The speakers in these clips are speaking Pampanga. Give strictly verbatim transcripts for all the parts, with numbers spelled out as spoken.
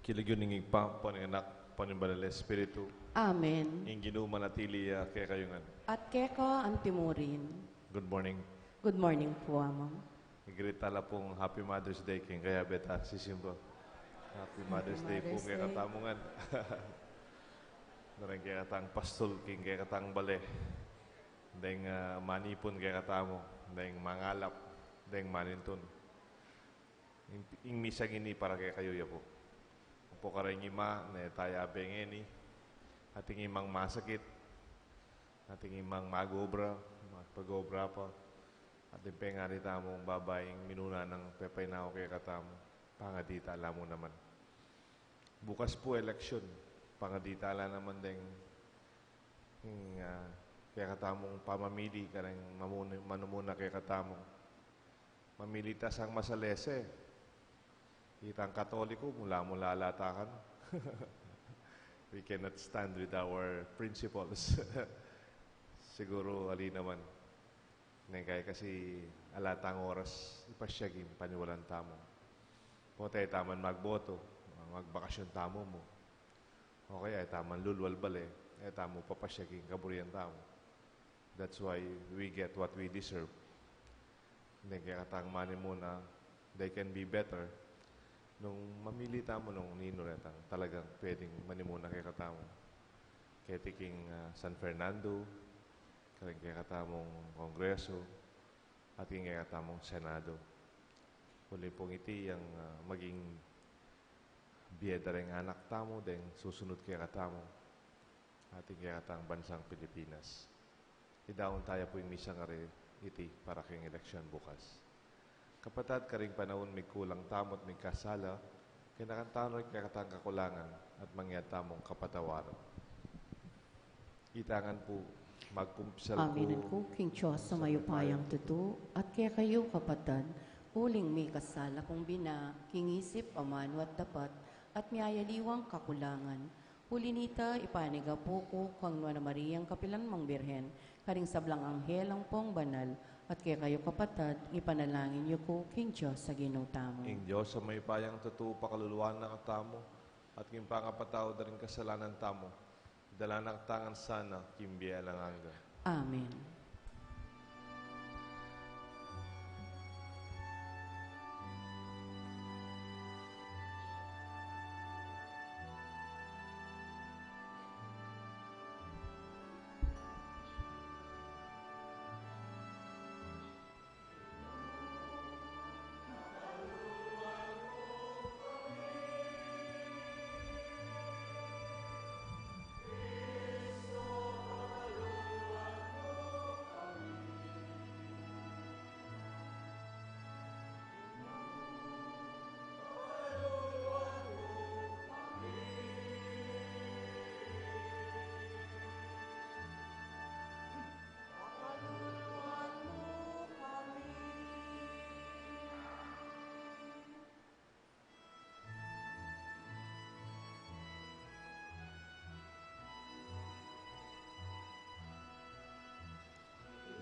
King lagyu ning Ibpa, ampo ning Anak, ampo ning Banal a Espiritu. Amen. Ing Ginu manatili ya kekayu ngan. At keka antimurin. Good morning. Good morning po, Among. I-greet tala pung Happy Mother's Day king kayabe tang sisimba. Happy Mother's Day po kekatamu ngan. Dareng kekatang pastul king kekatang bale. Deng, ah, manipun kekatamu, deng mangalap, deng manintun. Ing, ing misang ini para kekayu ya pu. Ampo kareng ima, ne taya bengeni, ating imang masakit, ating imang mag-obra, magpag-obra pa, ating pengari tamung babaing minuna nang pepainawa kekatamu, pangadi tala mu naman. Bukas pu eleksyon, pangadi tala naman deng, hmm, ah, kekatamung pamamili, kareng mamuna, manumuna kekatamu. Mamili ta sang masalese. Itang Katoliko, mula-mula la ta kan. We cannot stand with our principles. Siguru, ali naman. Neng kaya kasi ala tang oras, ipasiag ing paniwalan tamu. Pota e tamu man magboto, magbakasyon tamu mu. O kaya, e tamu man lulwal bale, e tamu papasiag ing kaburian tamu. That's why we get what we deserve. Deng kekatang manimuna, they can be better. Nung mamili tamu nung ninu retang talagang pwedeng manimuna kekatamu. Keti king, ah, San Fernando, kareng kekatamung Kongreso, at king kekatamung Senado. Uli pung iti yang, ah, maging bie da reng anak tamu, deng susunud kekatamu, at king kekatang bansang Pilipinas. Idaun taya pu ing misang ari iti para king eleksyon bukas. Kapatad, karing panaun migkulang tamu at migkasala, kanakan tamu ring kekatang kakulangan at mangiyat tamung kapatawaran. Ita ngan pu, magkumpisal ku. Aminan ku king Dios a mayupayang tutu, at kekayu kapatad, uling mikasala kung bina, king isip, amanu at dapat, at miyayaliwang kakulangan. Uli nita, ipanigapu ku kang Nuan a Mariang kapilan mang Birhen, karing sablang anghel ampong banal, at kekayu kapatad, ipanalangin yu ku king Dios a Ginu tamu. Ing Dios a mayupayang tutu, pakaluluan na katamu, at king pangapatawad da ring kasalanan tamu, idala na katamu ngan sana king bie alang angga. Amen.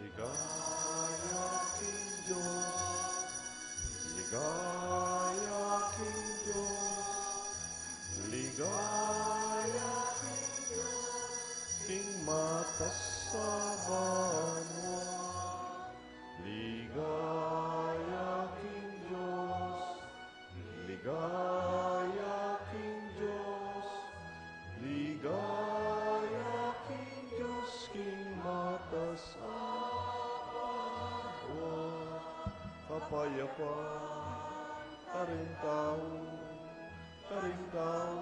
Ligaya king Dios, ligaya king Dios, ligaya king Dios, king matas a banua. Ligaya king Dios, ligaya king Dios, ligaya king Dios, king matas a banua. Kapayapan karing tau, karing tau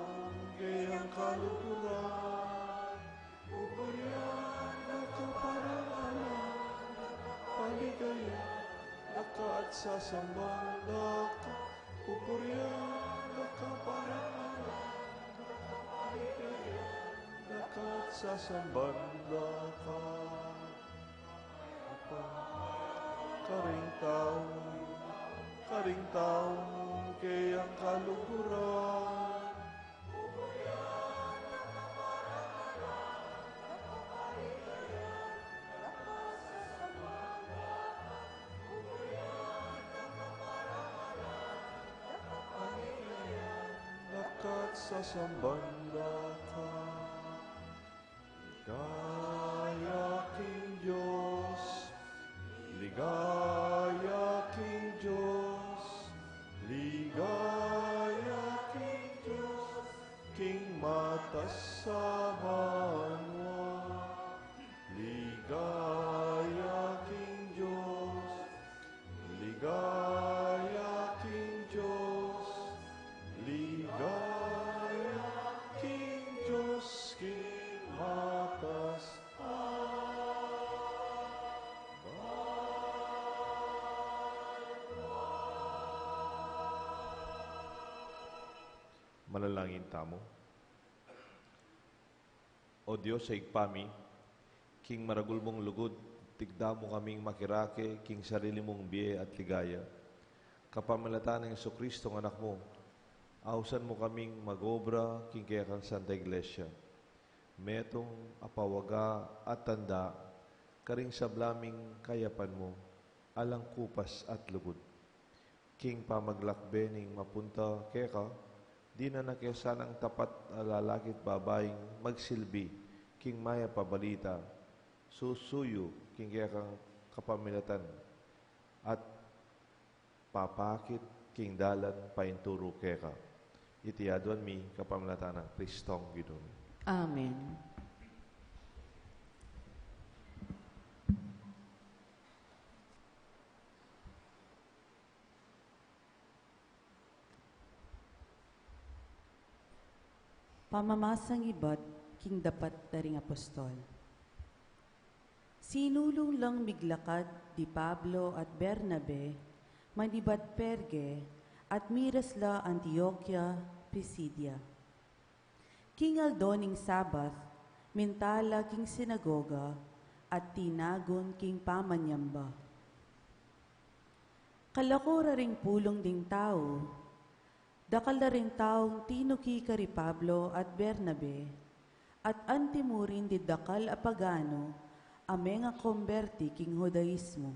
keyang kaluguran. Pupurian da ka, parangalan da ka, paligayan da ka at sasamban da ka. Pupurian da ka, parangalan da ka, paligayan da ka at sasamban da ka. Karing tau, karing tau keyang kaluguran. Dapat Sasamban da ka. Ligaya king Dios, ligaya king Dios, ligaya king Dios, king matas a banua. Ligaya king Dios, ligaya king Dios, ligaya king Dios, king matas a banua. Manalangin tamu. O Dios a Ibpa mi, king maragul mung lugud, tikda mu kaming makirake king sarili mung bie at ligaya. Kapamilatan nang Jesucristo a Anak mu, ausan mu kaming mag-obra king kekang Santa Iglesia. Metung a pawaga at tanda, karing sabla ming kayapan mu, alang kupas at lugud. King pamaglakbe ning mapunta keka, dinan na ke sanang tapat a lalaki at babaing magsilbi king mayap a balita, susuyu king kekang kapamilatan, at papakit king dalan painturu keka. Iti aduan mi kapamilatan nang Kristong Ginu mi. Amen. Pamamasang ibat king dapat da ring apostol. Sinulung lang miglakad di Pablo at Bernabe manibat Perge at miras la Antioquia, Pisidia. King aldo ning Sabat, minta la king sinagoga at tinagun king pamanyamba. Kalako ra ring pulung ding tau, dakal la ring taung tinuki kari Pablo at Bernabe, at anti mu rin di dakal a pagano a mengakomberti king Judaismo.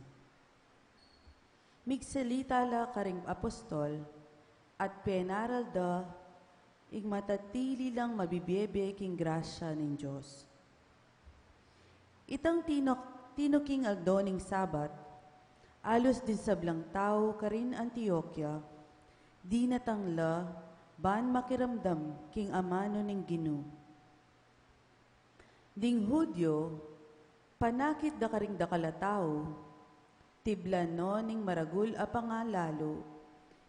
Migsalita la karing apostol, at penaral da ing matatili lang mabibiebe king grasya ning Dios. Itang tinuk-, tinuking aldo ning Sabat, alus ding sablang tau karin Antioquia, dinatang la ban makiramdam king amanu ning Ginu. Ding Judio, panakit da karing dakal a tau, tiblan no ning maragul a pangalalu,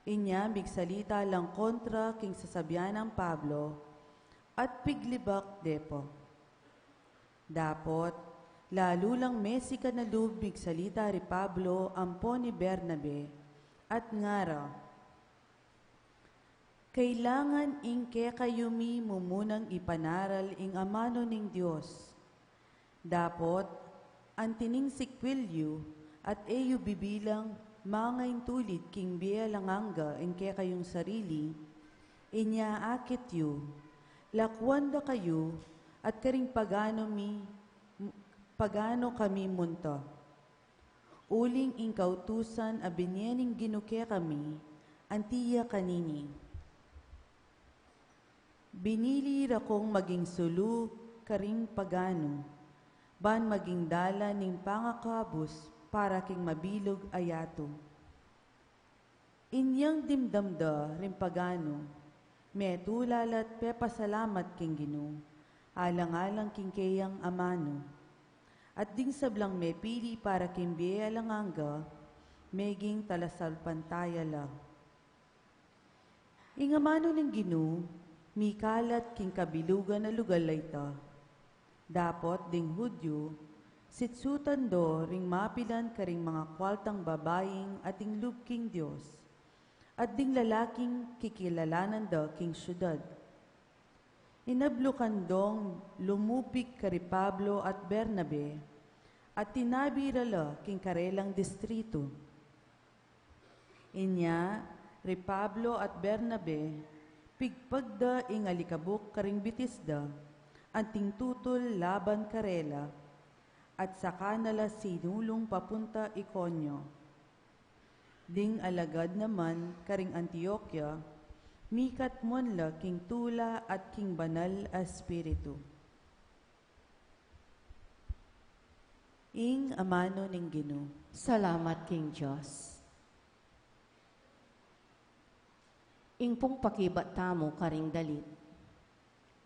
inya migsalita lang kontra king sasabian nang Pablo, at piglibak de pa. Dapot, lalu lang mesikan a lub migsalita ri Pablo ampo ni Bernabe, at ngara, Kailangan ing kekayu mi mumunang ipanaral ing amanu ning Dios. Dapot, anti ning sikwil yu at e yu bibilang mangaintulid king bie alang angga ing kekayung sarili, inya akit yu, lakwan da kayu at karing pagano mi, pagano kami munta. Uling ing kautusan a binie ning Ginu kekami, anti ya kanini. Binili ra kung maging sulu karing paganu, ban maging dalan ning pangakabus para king mabilug a yatu. Inyang dimdam da ring paganu, metula la't pepasalamat king Ginu, alang-alang king keyang amanu. At ding sablang mepili para king bie alang angga, meging talasalpantaya la. Ing amanu ning Ginu, mikalat king kabilugan a lugal a ita. Dapot ding Judio, sitsutan do ring mapilan karing mangakualtang babaing ating lub king Dios, at ding lalaking kikilalanan da king siudad. Inablukan dong lumupig kari Pablo at Bernabe, at tinabi ra la king karelang distritu. Inya, ri Pablo at Bernabe, pigpag da ing alikabuk karing bitis da, anting tutul laban karela, at saka na la sinulung papunta Iconio. Ding alagad naman karing Antioquia, Mikatmon la king tula at king Banal a Espiritu. Ing amanu ning Ginu. Salamat king Dios. Ing pung pakibat tamu karing dalit.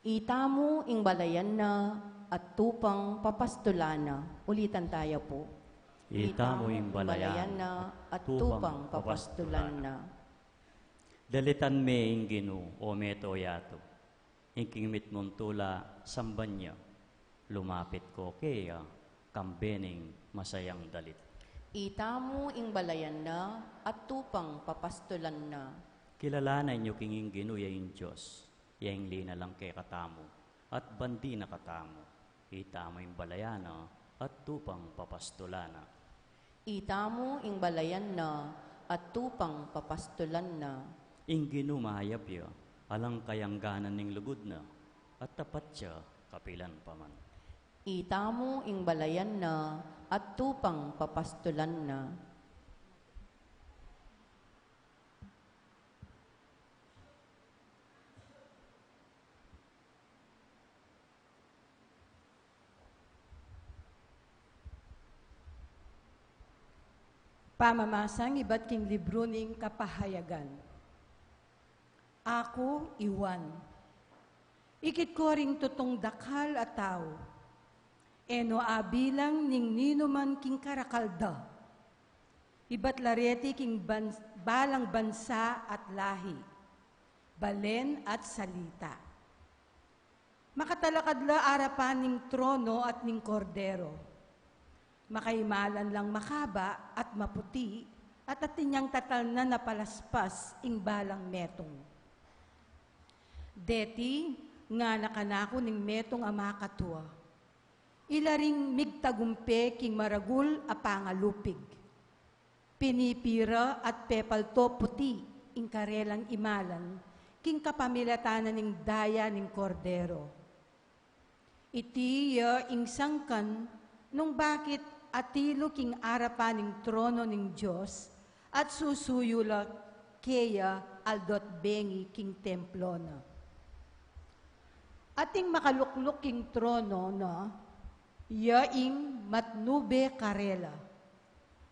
Itamu ing balayan na at tupang papastulan na. Ulitan taya pu. Itamu ing balayan na at tupang papastulan na. Dalitan me ing Ginu, o meto yatu. Ing king mitmung tula, samban ya. Lumapit ko keya, kambe ning masayang dalit. Itamu ing balayan na at tupang papastulan na. Kilalanan yu king ing Ginu ya ing Dios, ya ing linalang kekatamu, at bandi na katamu. Itamu ing balayan na at tupang papastulan na. Itamu ing balayan na at tupang papastulan na. Ing Ginu mayap ya, alang kayangganan ning lugud na, at tapat ya kapilan pa man. Itamu ing balayan na at tupang papastulan na. Pamamasang ibat king libru ning Kapahayagan. Aku i Juan. Ikit ko ring tutung dakal a tau, e no abilang ning ninuman king karakal da. Ibat la reti king ban-, balang bansa at lahi, balen at salita. Makatalakad la arapan ning trono at ning Kordero. Makaimalan lang makaba at maputi, at atin yang tatalnan a palaspas ing balang metung. Deti, ngana kanaku ning metung a makatua, ila ring migtagumpe king maragul a pangalupig. Pinipira at pepalto puti ing karelang imalan king kapamilatan na ning daya ning Kordero. Iti ya ing sangkan nung bakit atilu king arapan ning trono ning Dios at susuyu la keya aldo't bengi king templo na. Ating makalukluk king trono na, ya ing matnube karela.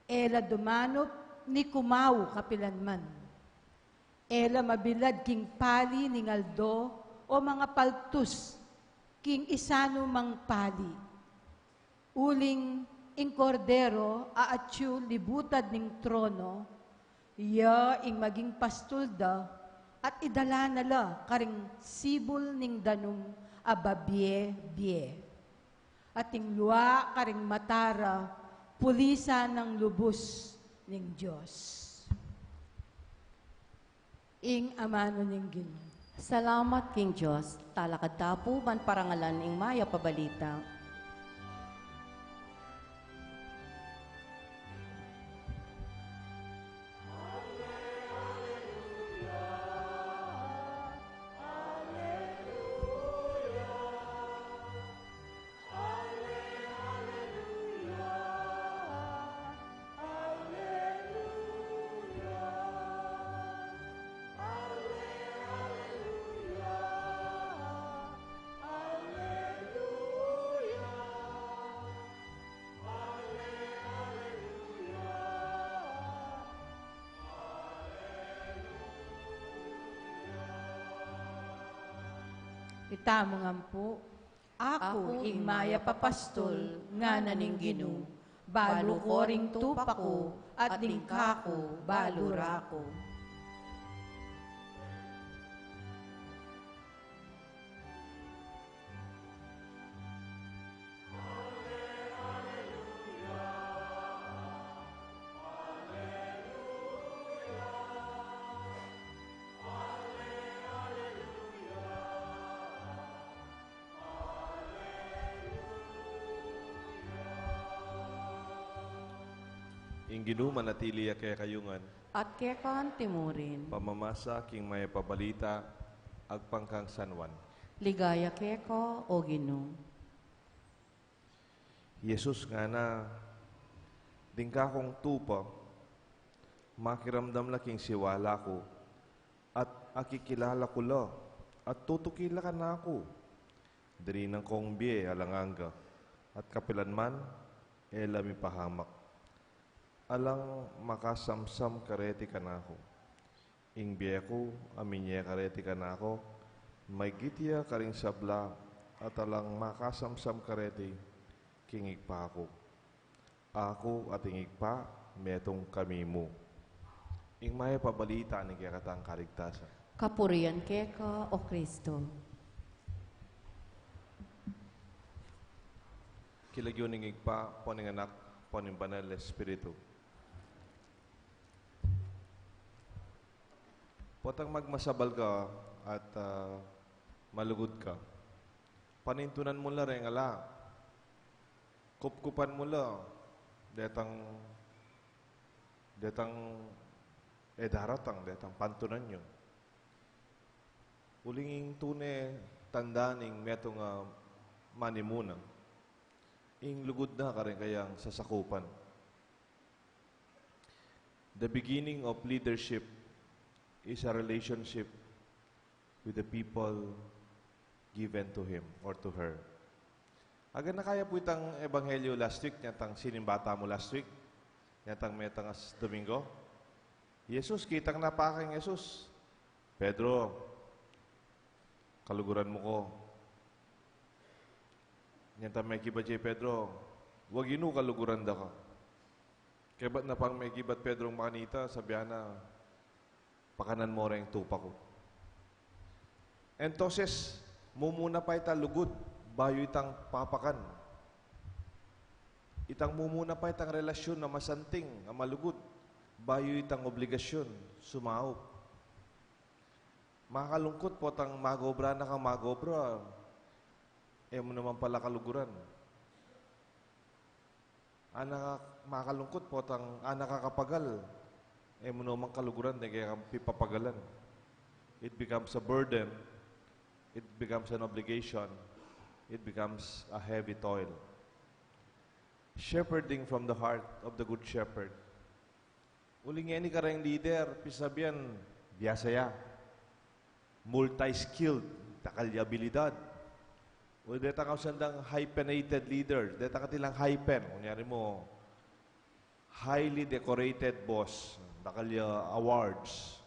E la dumanup ni kumau kapilanman. E la mabilad king pali ning aldo o mangapaltus king isanu mang pali. Uling ing Kordero a atyu libutad ning trono, ya ing maging pastul da, at idala na la karing sibul ning danum a babie-bie. At ing lua karing mata ra, pulisan nang lubus ning Dios. Ing amanu ning Ginu. Salamat king Dios. Talakad ta pu ban parangalan ing mayap a balita. Itamu ngan pu. Aku ing mayap a pastul, ngana ning Ginu, balu ko ring tupa ku, at ding kaku balu ra ku. Ing Ginu manatili ya kekayu ngan. At keka anti mu rin. Pamamasa king mayap a balita agpang kang San Juan. Ligaya keka, o Ginu. Jesus ngana, ding kakung tupa, makiramdam la king siwala ku, at akikilala ku la, at tutuki la kanaku. Dirinan kong bie alang angga, at kapilan man e la mipahamak. Alang makasamsam kareti kanaku. Ing bie ku a minye kareti kanaku, maigit ya karing sabla, at alang makasamsam kareti king Ibpa ku. Aku at ing Ibpa, metung kami mu. Ing mayap a balita ning kekatang kaligtasan. Kapurian keka, O Kristo. King lagyu ning Ibpa, ampo ning Anak, ampo ning Banal Espiritu. Potang magmasabal ka at, ah, malugud ka, panintunan mu la reng ala. Kupkupan mu la detang, detang e daratang, detang pantunan yu. Uling ing tune tanda ning metung a manimuna, ing lugud na kareng kayang sasakupan. The beginning of leadership is a relationship with the people given to him or to her. Aganaka ya pu itang ebanghelyo last week, nya itang sinimba tamu last week, nya itang metung a Domingo. Jesus, kitang na pa kang Jesus. Pedro, kaluguran mu ku. Nya itang mekibat kang Pedro, wa ginu, kaluguran da ka. Kebat na pang mekibat Pedro makanita, sabian na, pakanan mu reng tupa ku. Entonces, mumuna pa itang lugud, bayu itang papakan. Itang mumuna pa itang relasyun a masanting, a malugud, bayu itang obligasyun, sumaup. Makalungkut potang mag-obra na kang mag-obra, e mu naman pala kaluguran. Ana, makalungkut potang ana ka kapagal, e mu naman kaluguran, deng kekang pipapagalan. It becomes a burden, it becomes an obligation, it becomes a heavy toil. Shepherding from the heart of the Good Shepherd. Uling ngeni kareng lider, pisabian, biasa ya. Multi-skilled, dakal ya abilidad. O detang ausan dang hyphenated leader, detang katilang hyphen, kunyari mu, highly decorated boss, dakal ya awards.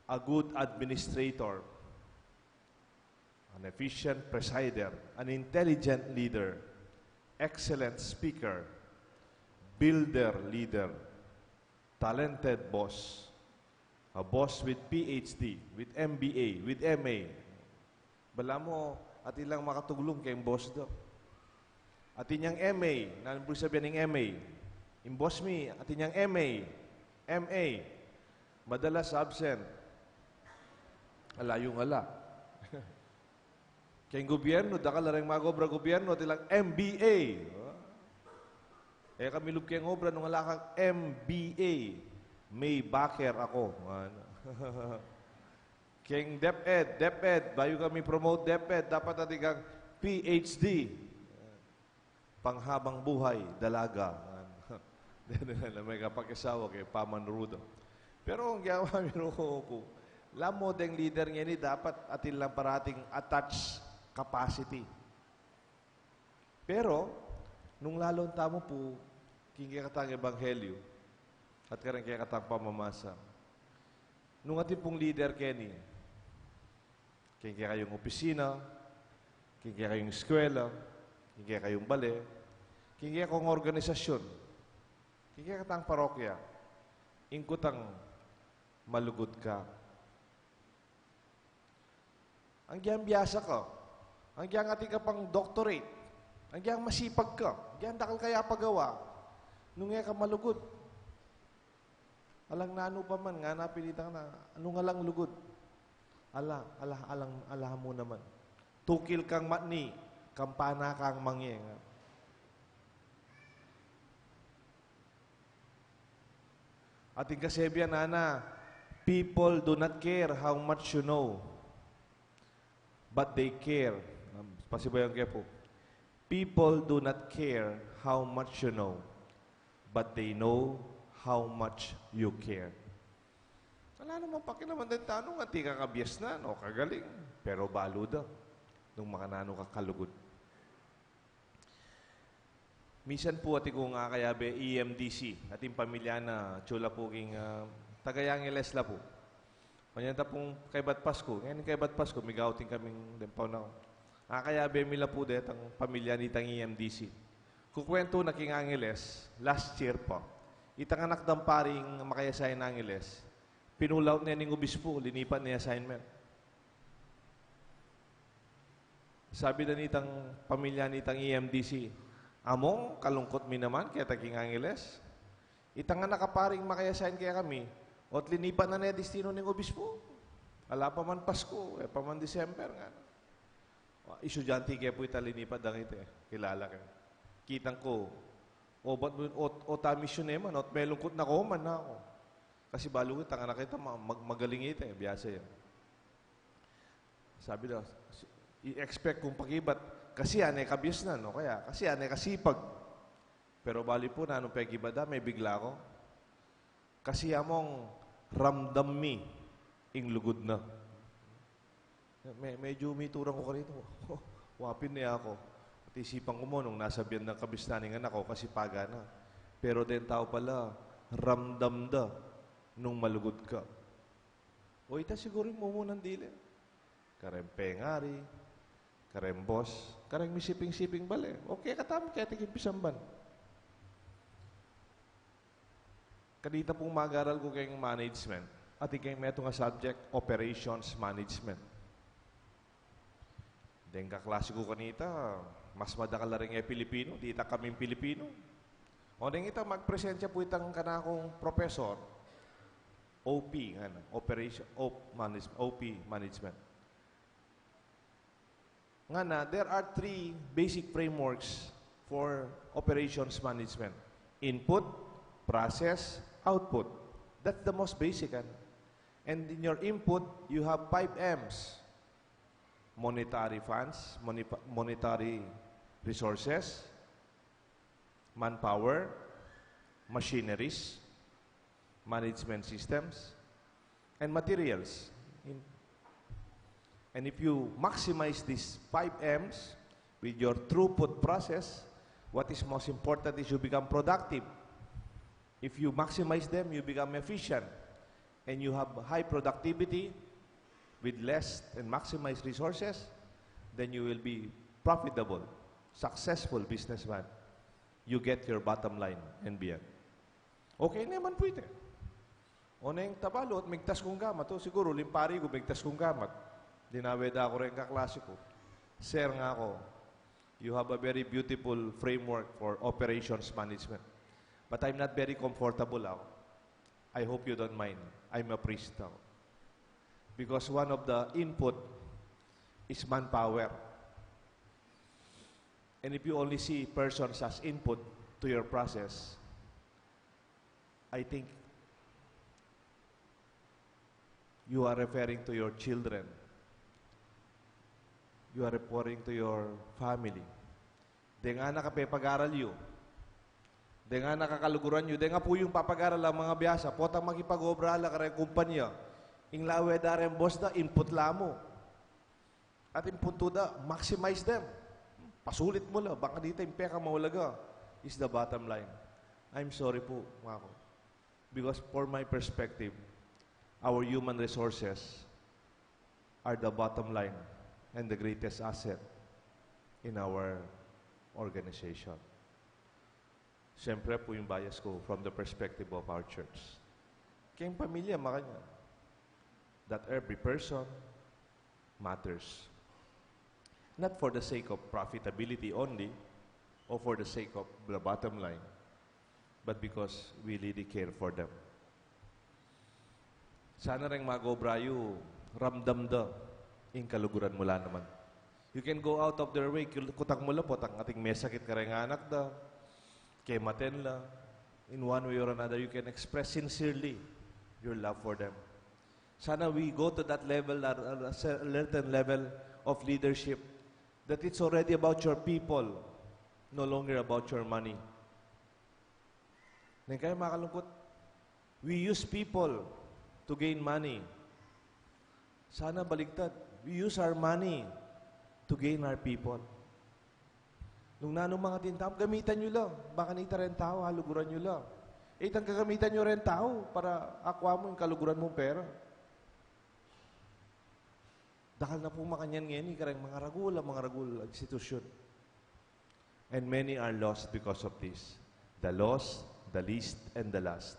A good administrator, an efficient presider, an intelligent leader, excellent speaker, builder leader, talented boss, a boss with P H D, with M B A, with M A. Balamu, atin lang makatuglung keng boss da. Atin yang M A, nanu ing sabian ning M A? Ing boss mi, atin yang M A, M A. Madalas absent. Ala yung ala. Keng gobyerno, dakal la reng mag-obra gobyerno, atin lang M B A. E ka milub keng obra nung ala kang M B A. May backer ako. Ano? Keng DepEd, DepEd, bayu ka mi-promote DepEd, dapat atin kang P H D. Panghabang buhay, dalaga. Dede na may kapakisawa keng pamanurudo. Pero ing ginawa mi ru ku, lamu deng lider ngeni dapat atin lang parating attached capacity. Pero, nung lalon tamu pu, king kekatang ebanghelyo, at kareng kekatang pamamasa, nung atin pung lider keni, king kekayung opisina, king kekayung eskwela, king kekayung bale, king kekayung organisasyun, king kekatang parokya, ing kutang malugud ka. Agyang biasa ka, agyang atin ka pang doctorate, agyang masipag ka, agyang dakal ka ya pagawa, nung e ka malugud. Alang nanu pa man, ngana pin itang na, nung alang lugud. Ala, ala, alang, ala mu naman. Tukil kang matni, kampana kang mangye, nga. Atin kasi bian, ana, people do not care how much you know, but they care. Um, pasibayu ke pu. People do not care how much you know, but they know how much you care. Ano mang pakialaman den tau nung anti ka kabiasnan o kagaling, pero balu da nung makananu ka kalugud. Misan pu atin kung akayabe E M D C, atin pamilya na tsula pu king, ah, taga Angeles la pu. Kanyan ta pung kaybat Pasko, ngayon kaybat Pasko, mig-outing kaming deng pauna. Akayabe mi la pu detang pamilya nitang E M D C. Kukwentu na king Angeles, last year pa. Itang anak dang paring makayasain Angeles, pinulaut ne ning obispo, linipat ne assignment. Sabi da nitang pamilya nitang E M D C, "Among, kalungkut mi naman keta king Angeles. Itang anak a paring makayasain kekami, ot linipat na ne destino ning obispo. Ala pa man Pasko, e pa man December," ngana. Estudyante ke pu ita linipat dang ita, kilala ke. Kitang ku, o bat, o, o ta misyun e man, ot melungkut na ko man na aku. Kasi balu itang anak ita, ma-, mag-, magaling ita, biasa yan. Sabi da, i-expect kung pakibat, kasi ane kabiasnan, o kaya, kasi ane kasipag. Pero bali pu, nanung pekibat da, mebigla ku. Kasi among ramdam mi ing lugud na. Me-, medyo miturang ku karito. Wapin ne aku. At isipan ku mu nung nasabian dang kabiasnan ning anak ku, kasipagan na. Pero deng tau pala, ramdam da nung malugud ka. O ita siguru ing mumunang dili. Kareng pengari, kareng boss, kareng misiping-siping bale. O kekatamu, keti king pisamban. Kanita pung mag-aral ku keng management, atin keng metung a subject, operations management. Deng kaklase ku kanita, mas madakal la ring e Pilipino, dita kaming Pilipino. O deng ita, magpresenta pu itang kanakung professor, O P, ngana, operation, op, manage-, O P management. Ngana, there are three basic frameworks for operations management. Input, process, output. That's the most basic, ngana. And in your input, you have five M's. Monetary funds, moni-, monetary resources, manpower, machineries, management systems, and materials. In-, and if you maximize these five M's with your throughput process, what is most important is you become productive. If you maximize them, you become efficient, and you have high productivity with less and maximize resources, then you will be profitable, successful businessman. You get your bottom line and beyond. Okay naman pu ita. O neng tabalu, migtas kung gamat. O, siguru, ling pari ku, migtas kung gamat. Dinawe da ku reng kaklase ku. Sir, ngaku, you have a very beautiful framework for operations management. But I'm not very comfortable, ako. I hope you don't mind. I'm a priest, ako. Because one of the input is manpower. And if you only see persons as input to your process, I think you are referring to your children. You are referring to your family. Deng anak a pepag-aral yu, deng anak a kaluguran yu, deng apu yung papag-aral a mangabiasa, potang makipag-obra la kareng kumpanya, ing lawe da reng boss da, input la mu. At ing puntu da, maximize them. Pasulit mu la, bang kanita ing pekamaulaga is the bottom line. I'm sorry pu, ngaku. Because for my perspective, our human resources are the bottom line and the greatest asset in our organization. Siyempre pu yung bias ku from the perspective of our church. Keng pamilya, makanyan. That every person matters. Not for the sake of profitability only or for the sake of the bottom line, but because we really care for them. Sana reng mag-obra yu, ramdam da ing kaluguran mu la naman. You can go out of their way, kul-, kutak mu la potang ating mesakit kareng anak da, kematen la, in one way or another, you can express sincerely your love for them. Sana we go to that level, a, a, a certain level of leadership, that it's already about your people, no longer about your money. Neng kaya makalungkut, we use people to gain money. Sana baliktad. We use our money to gain our people. Nung nanu mang atin tamu, gamitan yu la. Baka nita reng tau, haluguran yu la. Itang gagamitan yu reng tau para akua mu ing kaluguran mung pera. Dakal na pu makanyan ngeni kareng mangaragul a mangaragul a institusyun. And many are lost because of this. The lost, the least, and the last.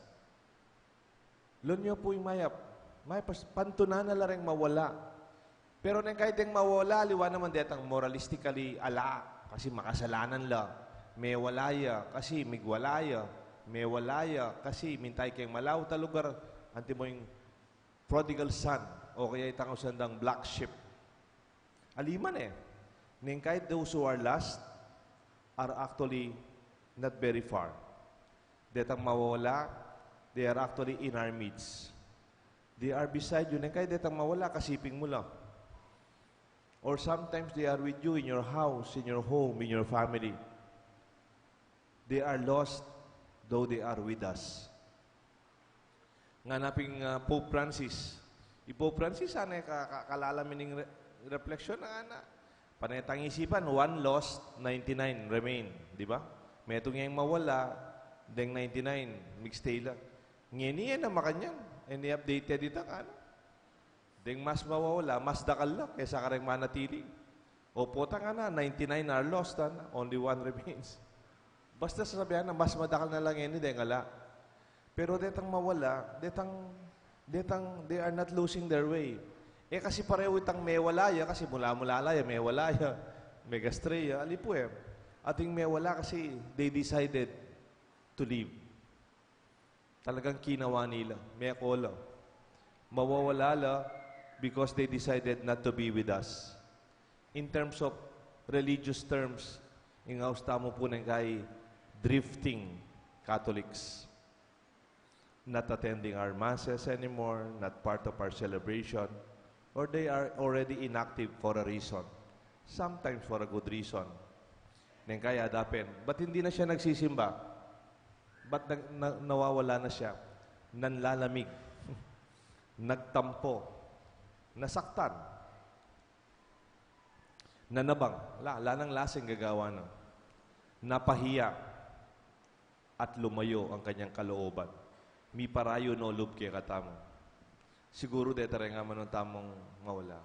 Lon yu pu ing mayap. Mayap, pantunan na la reng mawala. Pero neng kaya deng mawala, aliwa naman detang moralistically ala, kasi makasalanan la. Mewala ya, kasi migwala ya. Mewala ya, kasi mintay keng malaut a lugar, antimo ing prodigal son, o kaya itang ausan dang black sheep. Aliman e. Neng kaya those who are lost are actually not very far. Detang mawawala, they are actually in our midst. They are beside you. Neng kaya detang mawala, kasiping mu la. Or sometimes they are with you in your house, in your home, in your family. They are lost, though they are with us. Ngana pin, ah, Pope Francis. I Pope Francis, ane ka, ka, kalala mi ning re-, reflection na ngana. Pane tang isipan, one lost, ninety-nine remain, di ba? Metung yang mawala, deng ninety-nine, migstay la. Ngeni e na makanyan, e na updated ita, ngana. Deng mas mawawala, mas dakal la kesa kareng manatili. Opo, tang ngana, ninety-nine are lost, ngana, only one remains. Basta sasabian na mas madakal na la ngeni deng ala. Pero detang mawala, detang, detang, they are not losing their way. E kasi pareho itang mewala ya, kasi mula-mula la ya, mewala ya, megastray ya, ali pu e. Ating mewala kasi they decided to leave. Talagang kinawa nila, meko la. Mawawala la because they decided not to be with us. In terms of religious terms, ing aus tamu pu neng kaya drifting Catholics. Not attending our masses anymore, not part of our celebration, or they are already inactive for a reason, sometimes for a good reason. Neng kaya adapin, ba't hindi na siya nagsisimba? Ba't nag-, na-, nawawala na siya? Nanlalamig, nagtampo, nasaktan, nanabang, la, ala nang lasing gagawan na, napahiya, at lumayo ang kanyang kalooban. Miparayu no lub kekatamu. Siguru deta reng amanun tamung mawala.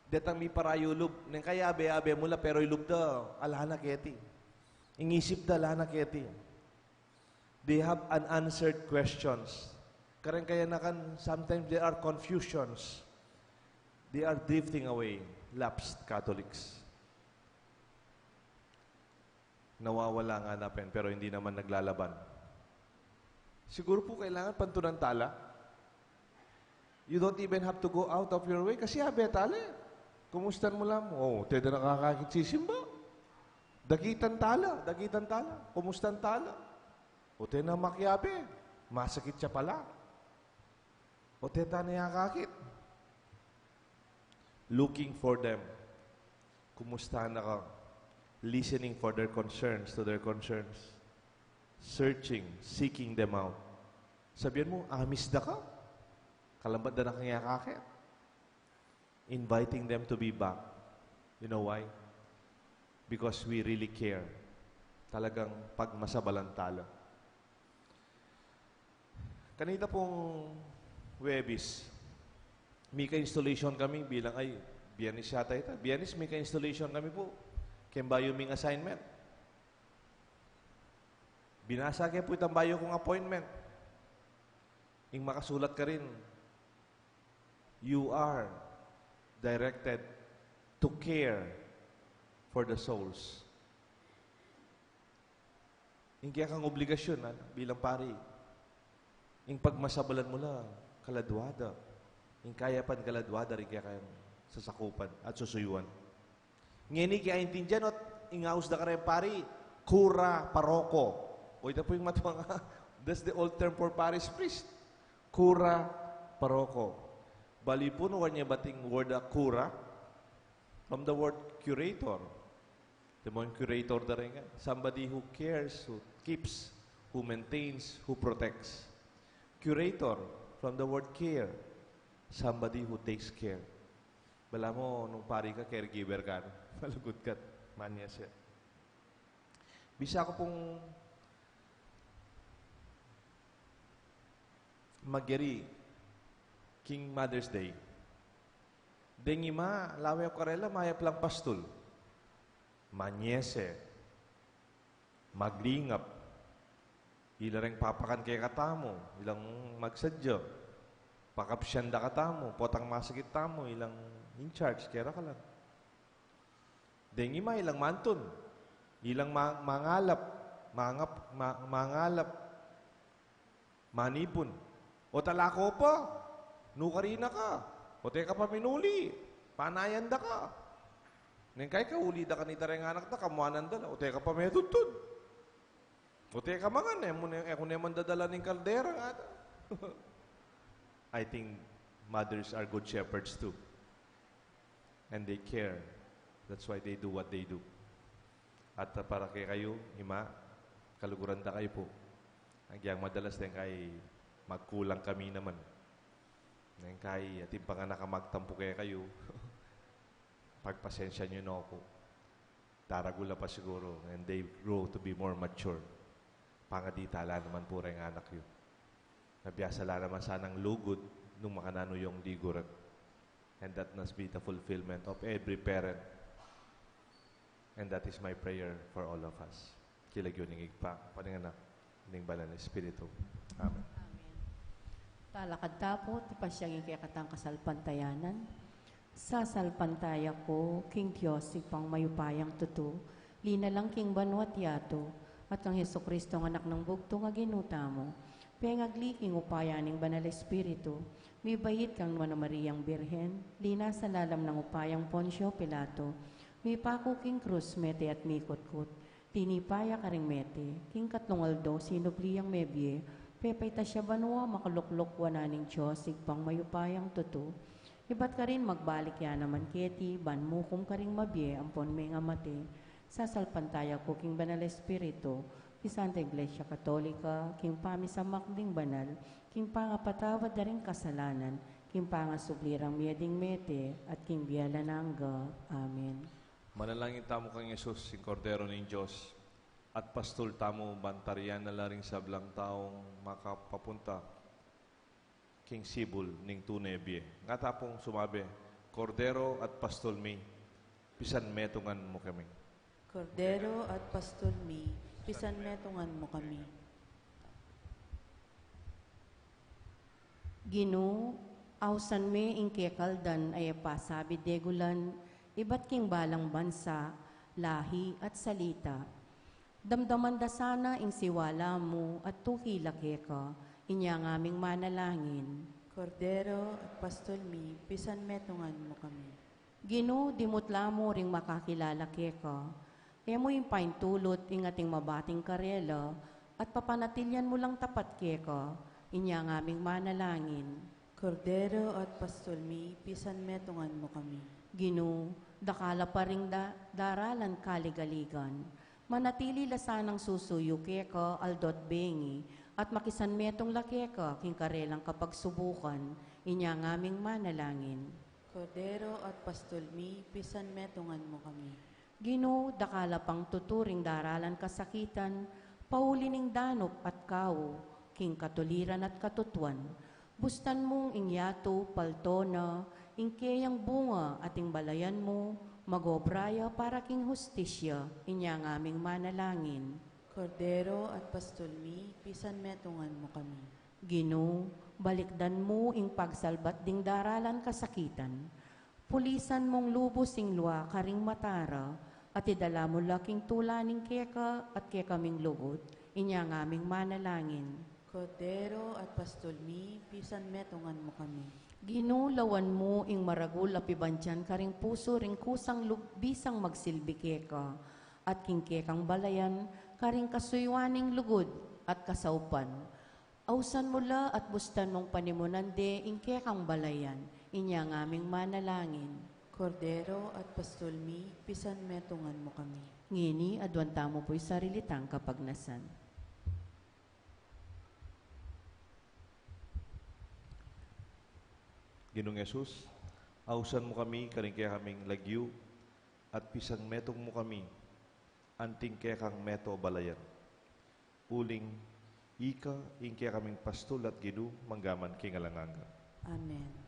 Detang miparayu lub, neng kaya abe-abe mu la, pero ing lub da, ala na keti. Ing isip da, ala na keti. They have unanswered questions. Kareng kayanakan, sometimes there are confusions. They are drifting away, lapsed Catholics. Nawawala nga na pin, pero hindi naman naglalaban. Siguro po kailangan pantunan tala. You don't even have to go out of your way kasi abe tala e. Kumustan mu la mu? Oh, teda nakakakit sisimba. Dakitan tala, dakitan tala. Kumustan tala? O tena makiabe, masakit ya pala. O teta na ya kakit. Looking for them. Kumusta na ka? Listening for their concerns, to their concerns. Searching, seeking them out. Sabian mu, amis da ka? Kalambat da na kang ya kakit. Inviting them to be back. You know why? Because we really care. Talagang pagmasabalan tala. Kanita pung Huwebes, mika-installation kami bilang, ay, Biyernes yata ita. Biyernes, mika-installation kami pu. Keng bayu ming assignment. Binasa ke pu itang bayu kung appointment. Ing makasulat karin, "You are directed to care for the souls." Ing kekang obligasyun, a, bilang pari, ing pagmasabalan mu la kaladua da. Ing kayapan kaladua da ring kekang sasakupan at susuyuan. Ngeni, kekaintindian ot ing aus da kareng pari, kura paroko. O, ita pu ing matuang, that's the old term for parish priest. Kura paroko. Bali pu, nuan ye bating word a kura? From the word curator. Antimo ing curator da rin, somebody who cares, who keeps, who maintains, who protects. Curator, from the word care. Somebody who takes care. Balamu, nung pari ka, caregiver ka, no? Malugud ka, manyese. Bisa ku pung magyari king Mother's Day. Deng ima, lawe ku karela, mayap lang pastul. Manyese. Maglingap. Ila reng papakan kekatamu, ilang magsadya. Pakapsian da katamu, potang masakit tamu, ilang in charge, kera ka lang. Deng ima, ilang mantun. Ilang ma-, mangalap, mangap-, ma-, mangalap, manipun. O talako pa, nukarin na ka. O te ka pa minuli, panayan da ka. Neng kai kauli da kanita reng anak da, kamuanan da la. O te ka pa metudtud. O te ka mangan, e mu ne, e ku ne man dadala ning kaldera, ngata. I think mothers are good shepherds too. And they care. That's why they do what they do. At, ah, para kekayu, ima, kaluguran da kayu pu. Agyang madalas deng kai magkulang kami naman. Deng kai atin panganak a magtampu kekayu. Pagpasensyahan yu na ku. Daragul la pa siguru, and they grow to be more mature. Pangadi ta la naman pu reng anak yu. Nabiasa la naman sanang lugud nung makananu yung liguran. And that must be the fulfillment of every parent. And that is my prayer for all of us. King lagyu ning Ibpa, ning Anak, ning Banal a Espiritu. Amen. Amen. Talakad ta pu, tipasyang ing kekatang kasalpantayanan. Sasalpantaya ku king Dios, Ibpang mayupayang tutu, linalang king banua't yatu, at kang Jesucristo, Anak nang bugtung a Ginu tamu, pengagli king upaya ning Banal a Espiritu, mibait kang Nuan a Mariang Birhen, linasa lalam nang upayang Poncio Pilato, mipaku king krus, mete at mikutkut, tinipa ya karing mete, king katlung aldo sinubli yang mebie, pepaitas ya banua, makalukluk wanan ning Dios, Ibpang mayupayang tutu. Ibat karin magbalik ya naman keti, ban mukum karing mabie ampon mengamate. Sasalpantaya ku king Banal a Espiritu, king Santa Iglesia Katolika, king pamisamak ding banal, king pangapatawad da ring kasalanan, king pangasubli rang mie ding mete, at king bie alang angga. Amen. Manalangin tamu kang Jesus, ing Kordero ning Dios, at pastul tamu, ban tarian na la ring sablang taung makapapunta king sibul ning tune a bie. Ngata pung sumabi, "Kordero at pastul mi, pisan metungan mu kami." Kordero at pastul mi, pisan metungan mu kami. Ginu, ausan me ing kekang aldan a e pa sabi degulan, ibat king balang bansa, lahi at salita. Damdaman da sana ing siwala mu at tuki la keka, inya ngaming manalangin. Kordero at pastul mi, pisan metungan mu kami. Ginu, dimutla mu ring makakilala keka. E mu ing paintulut ing ating mabating karela, at papanatilian mu lang tapat keka, inya ngaming manalangin. Kordero at pastul mi, pisan metungan mu kami. Ginu, dakal la pa ring da-, daralan kaligaligan. Manatili la sanang susuyu keka aldo at bengi, at makisanmetung la keka king karelang kapagsubukan, inya ngaming manalangin. Kordero at pastul mi, pisan metungan mu kami. Ginu, dakal la pang tutu ring daralan kasakitan, pauli ning danup at kau, king katuliran at katutuan. Bustan mung ing yatu, palto na, ing keyang bunga at ing balayan mu, magobra ya para king hustisya, inya ngaming manalangin. Kordero at pastul mi, pisan metungan mu kami. Ginu, balikdan mu ing pagsalbat ding daralan kasakitan. Pulisan mung lubus ing lua karing mata ra, at idala mu la king tula ning keka at kekaming lugud, inya ngaming manalangin. Kordero at pastul mi, pisan metungan mu kami. Ginu, lawan mu ing maragul a pibandian karing pusu ring kusang lub-, bisang magsilbi keka, at king kekang balayan karing kasuyuan ning lugud at kasaupan. Ausan mu la at bustan mung panimunan de ing kekang balayan, inya ngaming manalangin. Kordero at pastul mi, pisan metungan mu kami. Ngeni, aduan tamu pu ing sarili tang kapagnasan. Ginung Jesus, ausan mu kami karing kekaming lagyu, at pisang metung mu kami, anting kekang meto balayan. Uling, ika ing kekaming pastul at Ginu, mangga man king alang angga. Amen.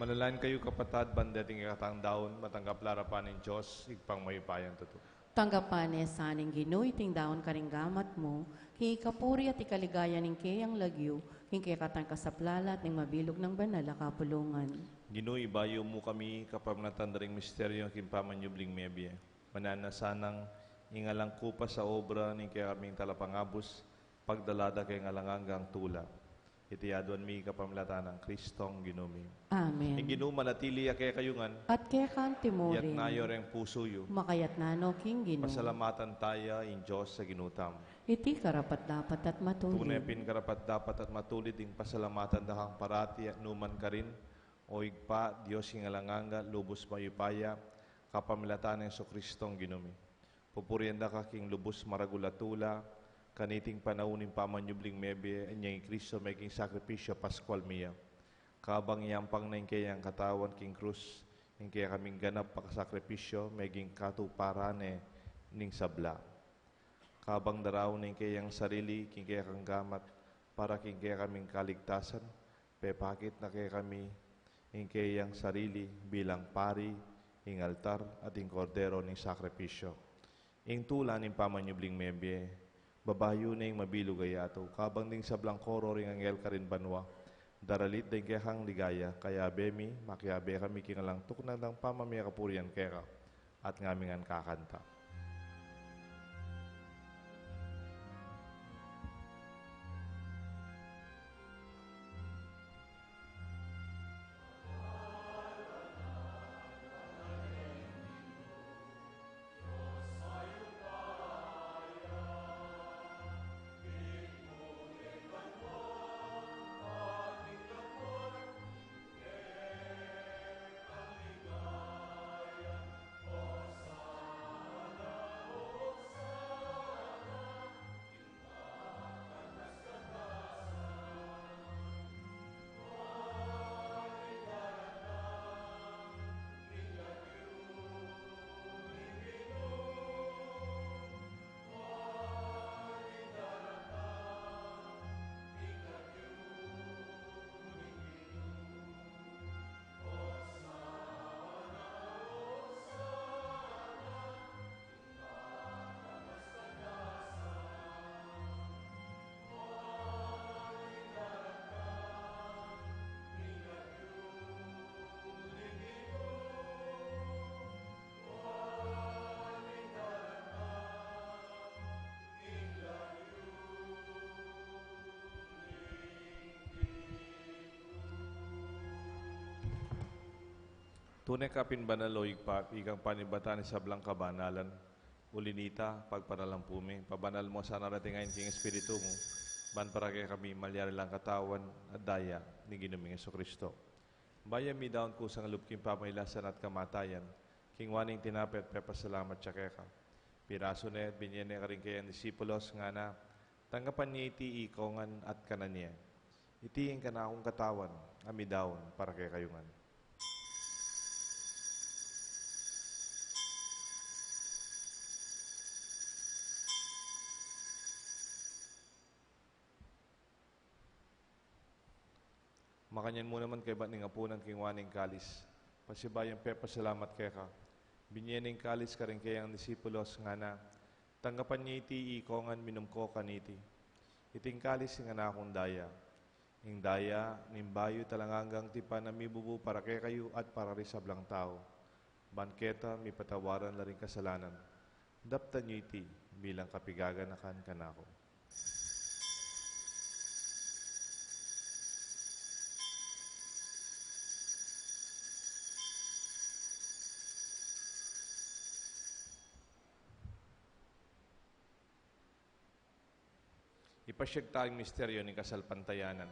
Manalangin kayu, kapatad, ban deting kekatang daun matanggap la arapan ning Dios, Ibpang mayupayang tutu. Tanggapan na sa ning Ginu iting daun karing gamat mu, king ikapuri at ikaligaya ning keyang lagyu, king kekatang kasaplalan at ning mabilug nang banal a kapulungan. Ginu, ibayu mu kami kapamilatan da ring misteryu king pamanyubling mebie. Mananu na sanang ing alang kupas a obra ning kekaming talapangabus, pagdala da king alang anggang tula. Iti aduan mi kapamilatan nang Kristong Ginu mi. Amen. Ing Ginu manatili ya kekayu ngan. At keka mu rin. Iyatas yu reng pusu yu. Makayatas no king Ginu. Pasalamatan taya ing Dios a Ginu tamu. Iti karapat-dapat at matulid. Tune pin karapat-dapat at matulid ing pasalamatan da kang parati at nukarin man, O Ibpa, Dios king alang angga, lubus mayupaya, kapamilatan nang Jesukristong Ginu mi. Pupurian da ka king lubus maragul a tula, kaniting panaun ning pamanyubling mebie, inyang i Kristo meging sakripisyu paskual mi ya. Kabang iyampang na ing keyang katawan king krus, ing kekaming ganap a sakripisyu, meging katuparan ne ning sabla. Kabang daraun ne ing keyang sarili king kekang gamat, para king kekaming kaligtasan, pepakit na kekami ing keyang sarili bilang pari, ing altar, at ing kordero ning sakripisyu. Ing tula ning pamanyubling mebie, babayu ne ing mabilug a yatu, kabang ding sablang koro ring anghel karin banua, daralit da ing kekang ligaya, kayabe mi, makiabe kami king alang tuknang dang pamamie kapurian keka, at ngami ngan kakanta. Tune ka pin banal, o Ibpa, ikang panibatan ning sablang kabanalan. Uli na nita, pagparalan pu mi, pabanal mu sana reting ain king Espiritu mu, ban para kekami malyari lang katawan at daya ning Ginu ming Jesucristo. Bayu mi daun kusang lub king pamailasan at kamatayan, kingwa ne ing tinape at pepasalamat ya keka. Pirasu ne at binye ne karing kayang disipulos, ngana: Tanggapan ye iti ikongan at kanan ye. Iti ing kanakung katawan, a midaun para kekayu ngan. Makanyan mu naman kaybat ning apunan, kingwa ne ing kalis, pasibayu yang pepasalamat keka, binye ne ing kalis karing kayang disipulos, ngana: Tanggapan ye iti ikongan, minum ko kaniti. Iti ing kalis ning kanakung daya, ing daya ning bayu at alang anggang tipan, a mibubu para kekayu at para ring sablang tau, ban keta mipatawaran la ring kasalanan. Daptan yu iti bilang kapaganakan kanaku. Ipasyag taya ing misteryu ning kasalpantayanan.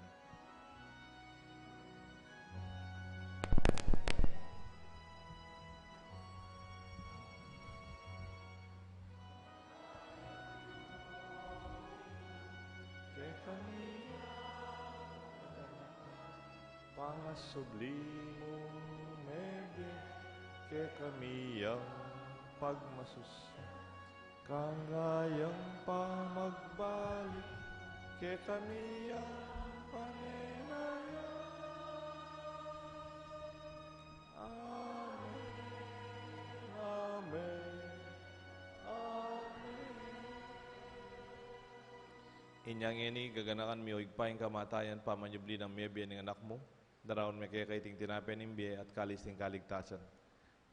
Kekami, pangasubli mung mebie, kekami yang pagmasusi, kang kayang pamagbalik, kekami yang panenaya. Amen. Amen. Amen. Inya ngeni, gaganakan mi, o Ibpa, ing kamatayan pamanyubli nang mebie ning Anak mu. Daraun mi keka iting tinape ning bie at kalis ning kaligtasan.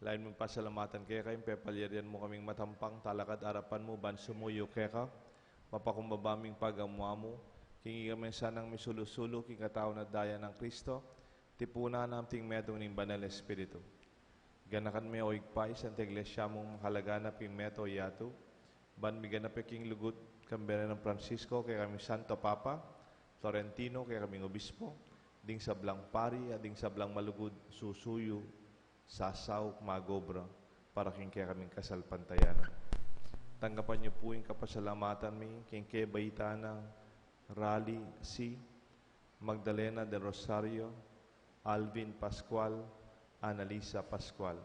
Lalu ming pasalamatan keka ing pepalyarian mu kaming matampang talakad arapan mu ban sumuyu keka, mapakumbaba ming pagamu-amu, king ikami sanang misulu-sulu king katawan at daya nang Kristo, tipunan na anting metung ning Banal Espiritu. Ganakan me, o Ibpa, ing Santa Iglesia mung makalaganap king mabilug a yatu, ban miganap ya king lugud, kambe nang Francisco, kekaming Santo Papa, Florentino, kekaming Obispo, ding sablang pari, at ding sablang malugud susuyu, sasaup, mag-obra para king kekaming kasalpantayanan. Tanggapan yu pu ing kapasalamatan mi king kebaitan nang Rally C, Magdalena del Rosario, Alvin Pascual, Annalisa Pascual.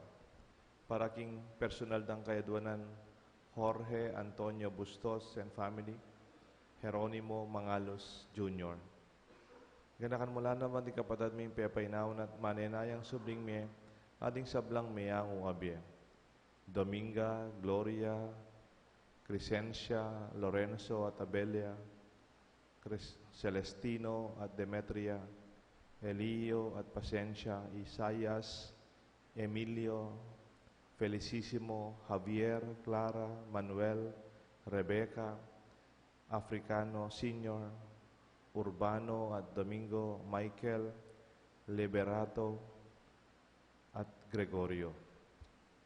Para king personal dang kayadwanan, Jorge Antonio Bustos and family, Jeronimo Mangalos Junior. Ganakan mu la naman ding kapatad ming pepainawa at manenayang subling mie, at ding sablang meyangu a bie. Dominga, Gloria, Crescencia, Lorenzo at Abelia, Cres-, Celestino at Demetria, Elio at Pacencia, Isaias, Emilio, Felicísimo, Javier, Clara, Manuel, Rebeca, Africano Senior, Urbano at Domingo, Michael, Liberato, at Gregorio.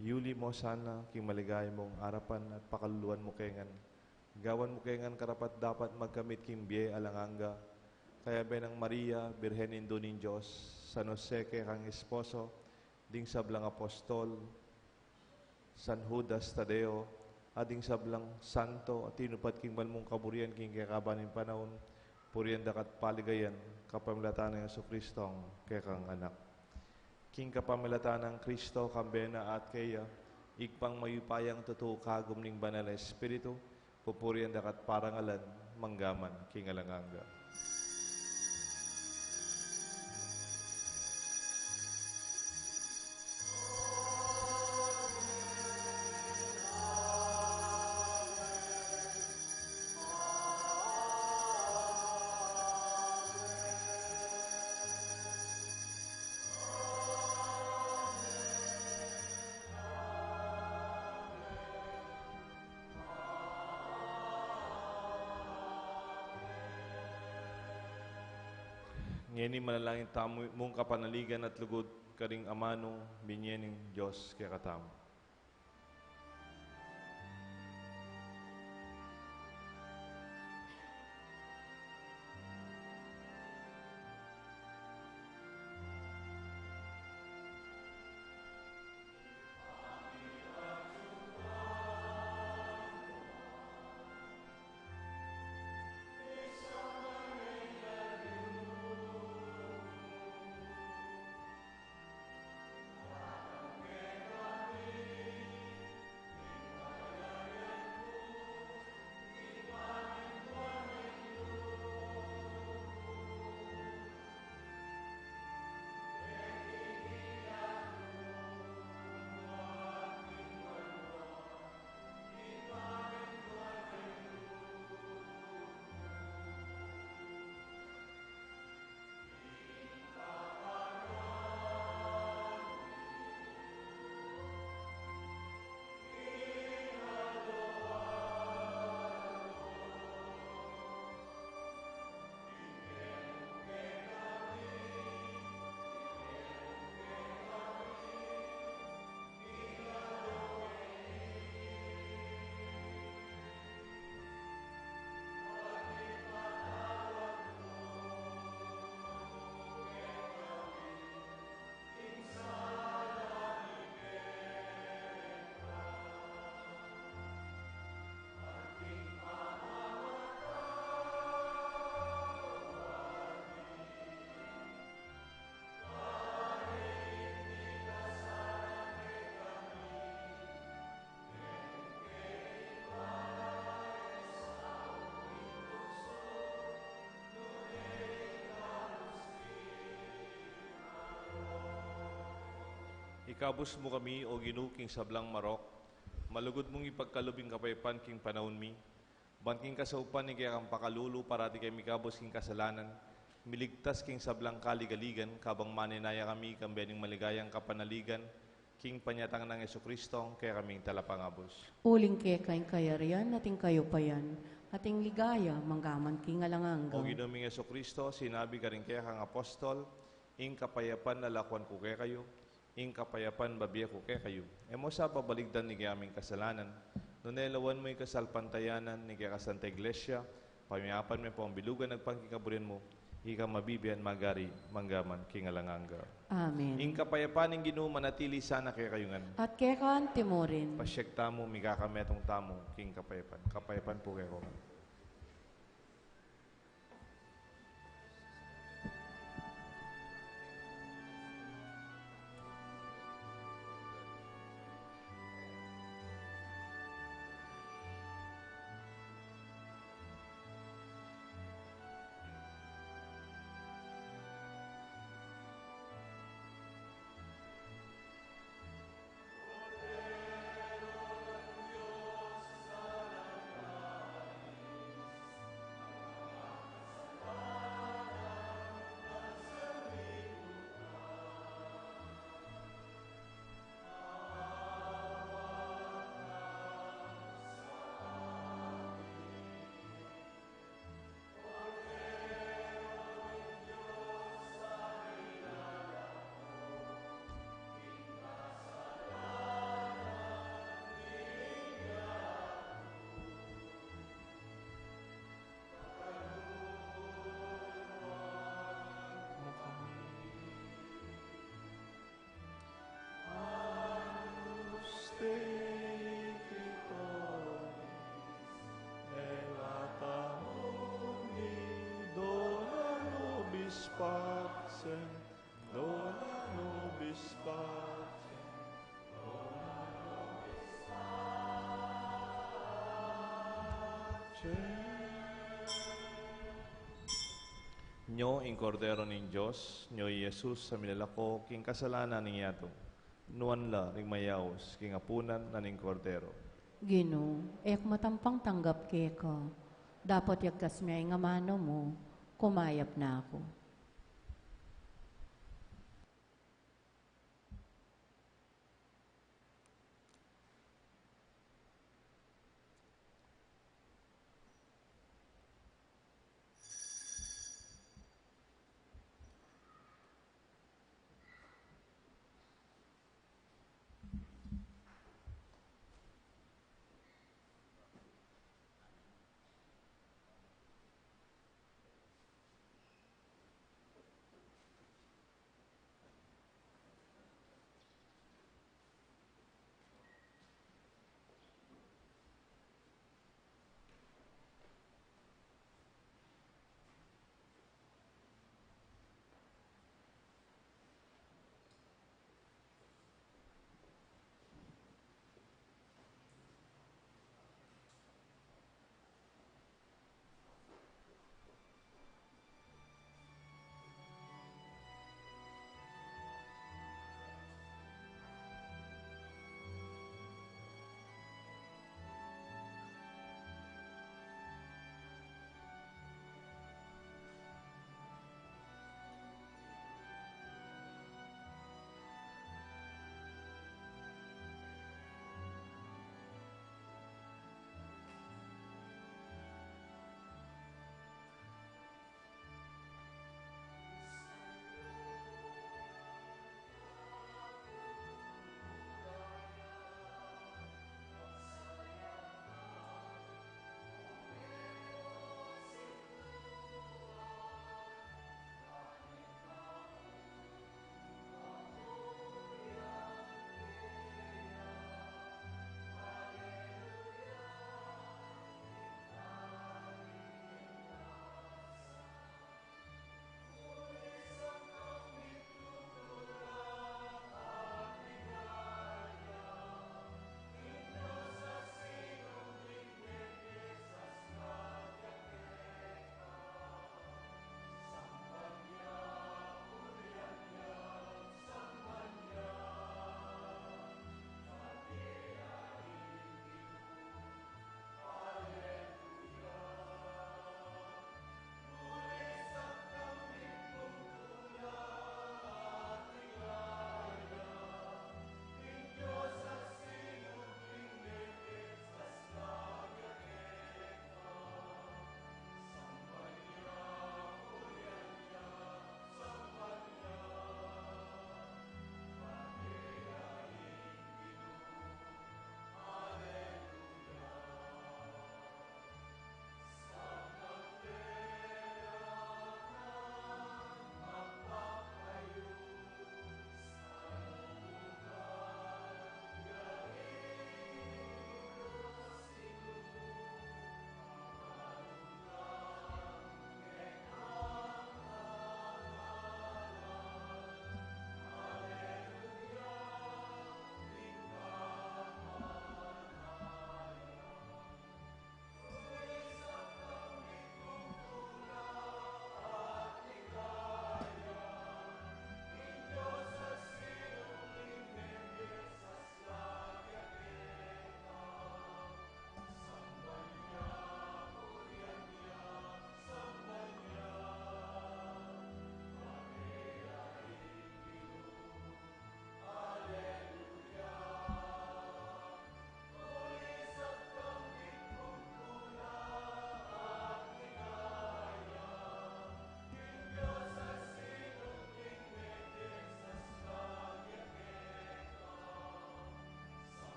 Yuli mu sana king maligaya mung arapan at pakaluluan mu ke ngan. Gawan mu ke ngan karapat-dapat magkamit king bie alang angga, kayabe nang Maria, Birhen Indu ning Dios, San Jose kekang esposo, ding sablang apostol, San Judas Tadeo, at ding sablang santo a tinupad king banal mung kaburian king kekaban ning panaun, purian da ka at paligayan kapamilatan nang Jesucristo a kekang Anak. King kapamilatan nang Kristo, kambe na at keya, Ibpang mayupayang tutu, kagum ning Banal a Espiritu, pupurian da ka at parangalan, mangga man king alang angga. Ngeni manalangin tamu mung kapanaligan at lugud, Karing amanung binie ning Dios kekatamu. Ikabus mu kami, O Ginu, king sablang marok, malugud mung ipagkalub ing kapayapan king panaun mi, ban king kasaupan ning kekang pakalulu, parati kami mikabus king kasalanan, miligtas king sablang kaligaligan, kabang manenaya kami kambe ning maligayang kapanaligan, king panyatang nang Jesucristo, kekaming Talapangabus. Uling keka ing kayarian, at ing kaupayan, at ing ligaya, manggaman king alang angga. O Ginu ming Jesucristo, sinabi karing kekang apostol, ing kapayapan lalakuan ku kekayu, ing kapayapan bibie ku kekayu. E mu sa babaligdan ing kekaming kasalanan, nune lawan mu ing kasalpantayanan ning kekang Santa Iglesia, pamiapan me pung bilugan agpang king kaburian mu, ika mabibie at magari, manggaman king alang angga. Amen. Ing kapayapan ning Ginu manatili sana kekayu ngan. At keka anti mu rin. Pasiag tamu, mikakametung tamu king kapayapan. Kapayapan pu kekayu ngan. Agnus Dei, qui tollis, et latamomi, dona nobis pacem, dona nobis pacem, dona nobis pacem. Nyo ing Kordero ning Dios, nyo i Jesus a milalako king kasalanan ning yatu. Nuan la ring mayaus king apunan na ning Kordero. Ginu, e ku matampang tanggap keka, dapot yagkas me ing amanu mu, kumayap na ku.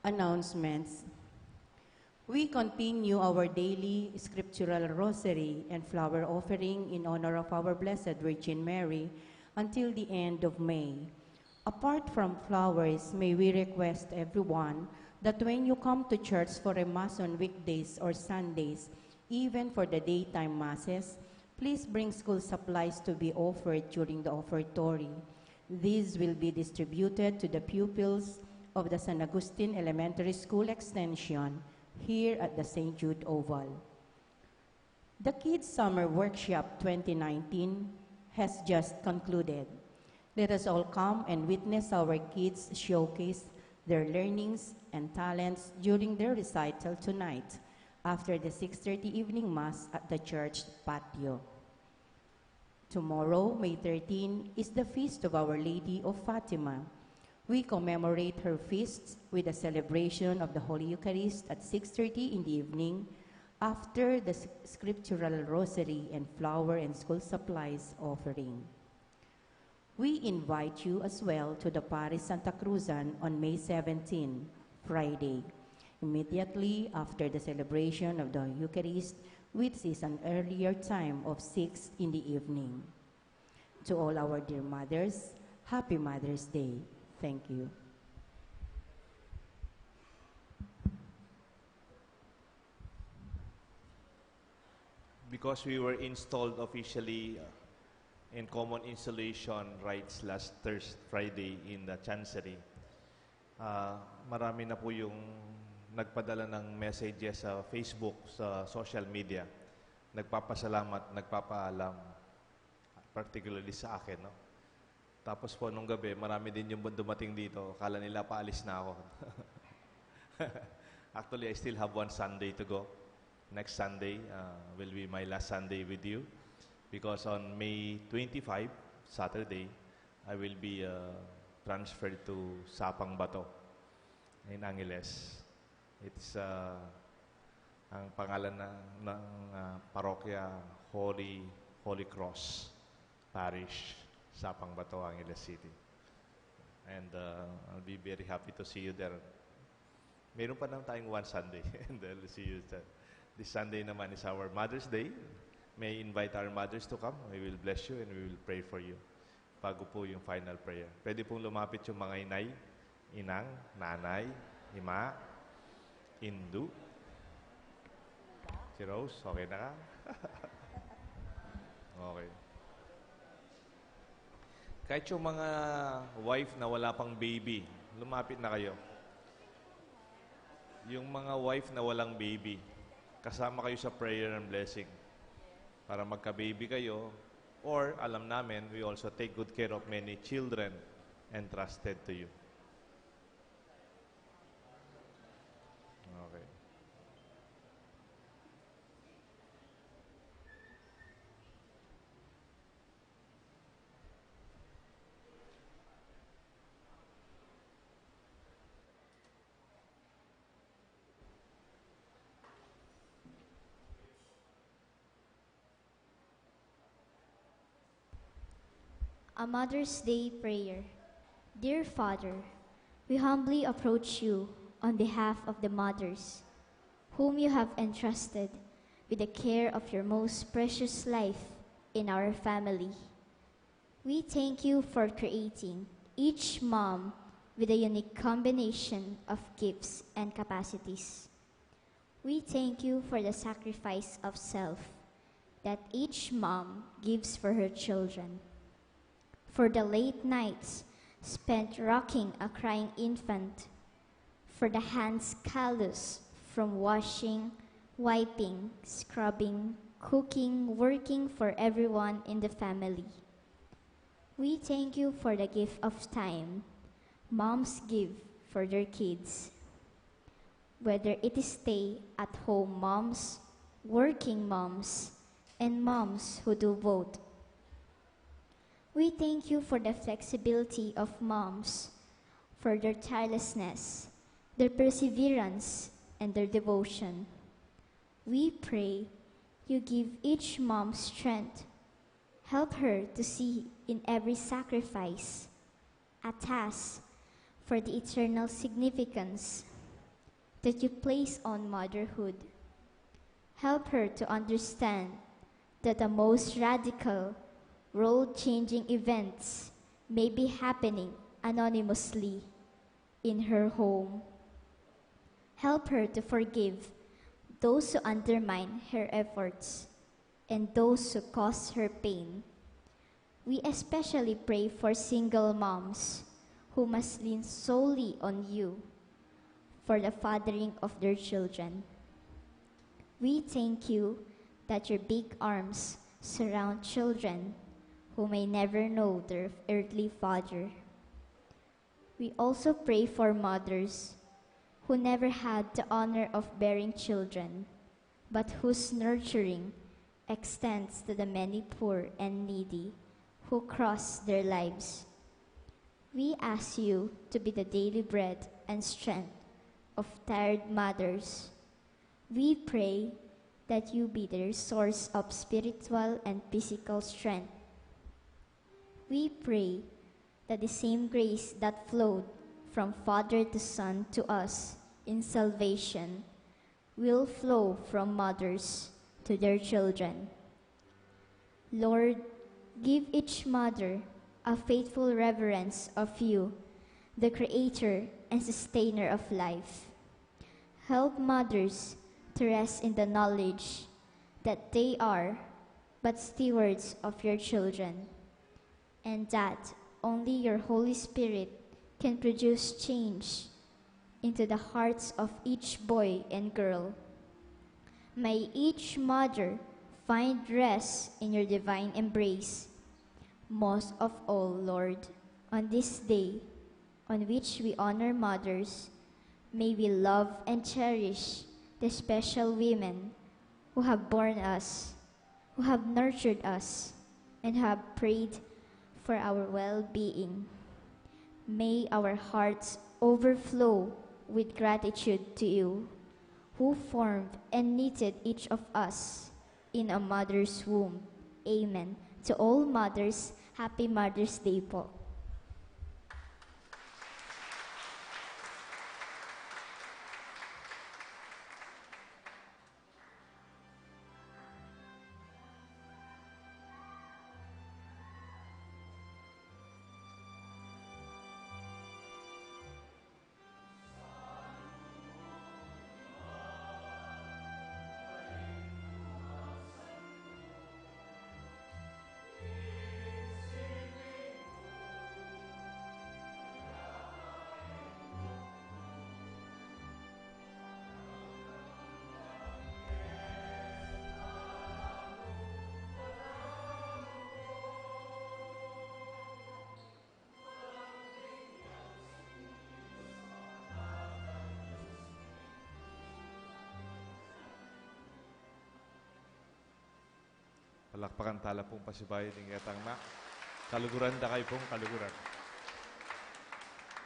Announcements. We continue our daily scriptural rosary and flower offering in honor of our Blessed Virgin Mary until the end of May. Apart from flowers, may we request everyone that when you come to church for a Mass on weekdays or Sundays, even for the daytime Masses, please bring school supplies to be offered during the offertory. These will be distributed to the pupils of the San Agustin Elementary School Extension here at the Saint Jude Oval. The Kids Summer Workshop twenty nineteen has just concluded. Let us all come and witness our kids showcase their learnings and talents during their recital tonight, after the six thirty evening Mass at the church patio. Tomorrow, May thirteen, is the feast of Our Lady of Fatima. We commemorate her feasts with a celebration of the Holy Eucharist at six thirty in the evening, after the s- scriptural rosary and flower and school supplies offering. We invite you as well to the Parish Santa Cruzan on May seventeen, Friday, immediately after the celebration of the Eucharist, which is an earlier time of six in the evening. To all our dear mothers, happy Mother's Day. Thank you. Because we were installed officially uh, in common installation rites last Thursday, Friday in the Chancery, uh, marami na po yung nagpadala ng messages sa Facebook, sa social media. Nagpapasalamat, nagpapaalam, particularly sa akin, no? Tapos po, nung gabi, marami din yung dumating dito. Akala nila paalis na ako. Actually, I still have one Sunday to go. Next Sunday uh, will be my last Sunday with you. Because on May twenty-five, Saturday, I will be uh, transferred to Sapang Bato in Angeles. It's uh, ang pangalan ng, ng uh, parokya Holy Holy Cross Parish, Sapang Bato, Angeles City. And uh, I'll be very happy to see you there. Meron pa naman tayong one Sunday. And I'll see you there. This Sunday naman is our Mother's Day. May I invite our mothers to come. We will bless you and we will pray for you. Bago po yung final prayer. Pwede pong lumapit yung mga inay, inang, nanay, ima, indu. Si Rose, okay na ka? Okay. Kahit yung mga wife na wala pang baby, lumapit na kayo. Yung mga wife na walang baby, kasama kayo sa prayer and blessing. Para magka-baby kayo, or alam namin, we also take good care of many children entrusted to you. Okay. A Mother's Day Prayer. Dear Father, we humbly approach you on behalf of the mothers whom you have entrusted with the care of your most precious life in our family. We thank you for creating each mom with a unique combination of gifts and capacities. We thank you for the sacrifice of self that each mom gives for her children, for the late nights spent rocking a crying infant, for the hands callous from washing, wiping, scrubbing, cooking, working for everyone in the family. We thank you for the gift of time moms give for their kids. Whether it is stay at home moms, working moms, and moms who do both. We thank you for the flexibility of moms, for their tirelessness, their perseverance, and their devotion. We pray you give each mom strength. Help her to see in every sacrifice a task for the eternal significance. that you place on motherhood. Help her to understand that the most radical, world-changing events may be happening anonymously in her home. Help her to forgive those who undermine her efforts and those who cause her pain. We especially pray for single moms who must lean solely on you for the fathering of their children. We thank you that your big arms surround children who may never know their earthly father. We also pray for mothers who never had the honor of bearing children, but whose nurturing extends to the many poor and needy who cross their lives. We ask you to be the daily bread and strength of tired mothers. We pray that you be their source of spiritual and physical strength. We pray that the same grace that flowed from father to son to us in salvation will flow from mothers to their children. Lord, give each mother a faithful reverence of you, the creator and sustainer of life. Help mothers to rest in the knowledge that they are but stewards of your children, and that only your Holy Spirit can produce change into the hearts of each boy and girl. May each mother find rest in your divine embrace. Most of all, Lord, on this day on which we honor mothers, may we love and cherish the special women who have borne us, who have nurtured us, and who have prayed for our well-being. May our hearts overflow with gratitude to you, who formed and knitted each of us in a mother's womb. Amen. To all mothers, happy Mother's Day po. Palakpakan tala pung pasibayu ding ketang ma. Kaluguran da kayu pung kaluguran.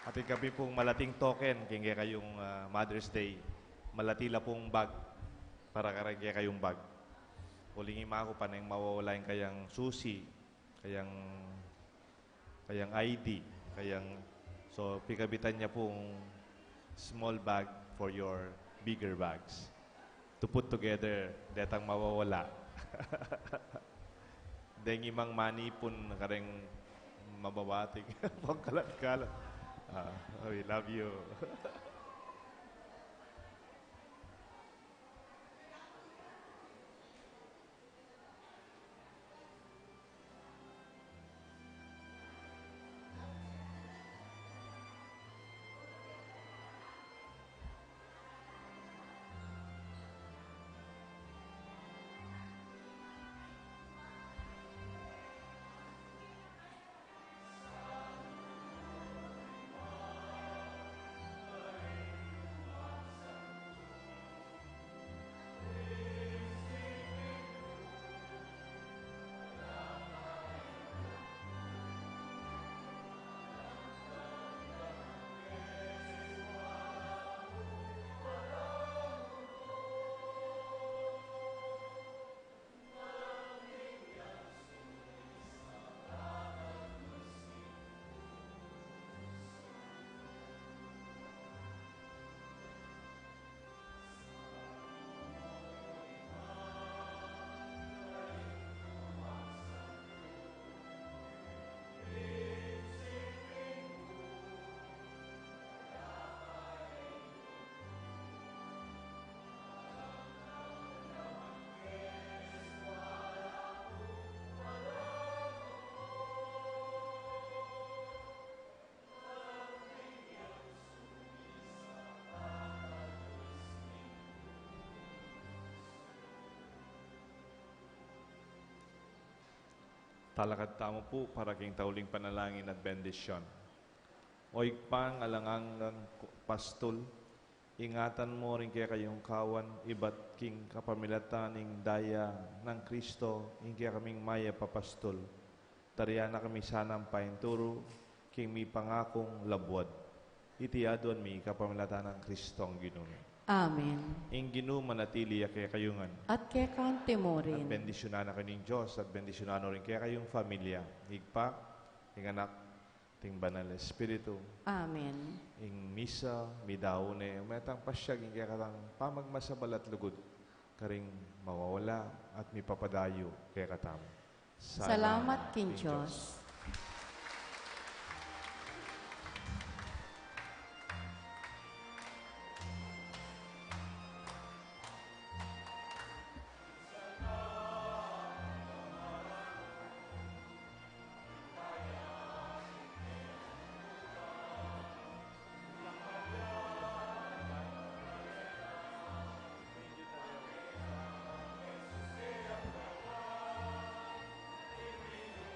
Atin kami pung malating token king kekayung, ah, Mother's Day. Malati la pung bag para kareng kekayung bag. Uling ima ku, pane mawawala ing kayang susi, kayang kayang I D, kayang, so, pikabitan ya pung small bag for your bigger bags. To put together, detang mawawala. Deng imang manipun kareng mababating. Pangkalat-kalat. Ah, we love you. Talakad tamu pu para king tauling panalangin at bendisyon. O Ibpang alang anggang pastul, ingatan mu ring kekayung kawan, ibat king kapamilatan ning daya nang Kristo, ing kekaming mayap a pastul. Tarian na kami sanang painturu king mipangakung labuad. Iti aduan mi kapamilatan nang Kristong Ginu mi. Amen. Ing Ginu manatili ya kekayu ngan. At keka mu rin. At bendisyunan na kayu ning Dios, at bendisyunan no rin kekayung familia. Ibpa, ing Anak, ing Banal Espiritu. Amen. Ing misa, midaun ne, metang pasyag ing kekatang pamagmasabal at lugud, karing mawawala at mipapadayu kekatamu. Salamat king Dios.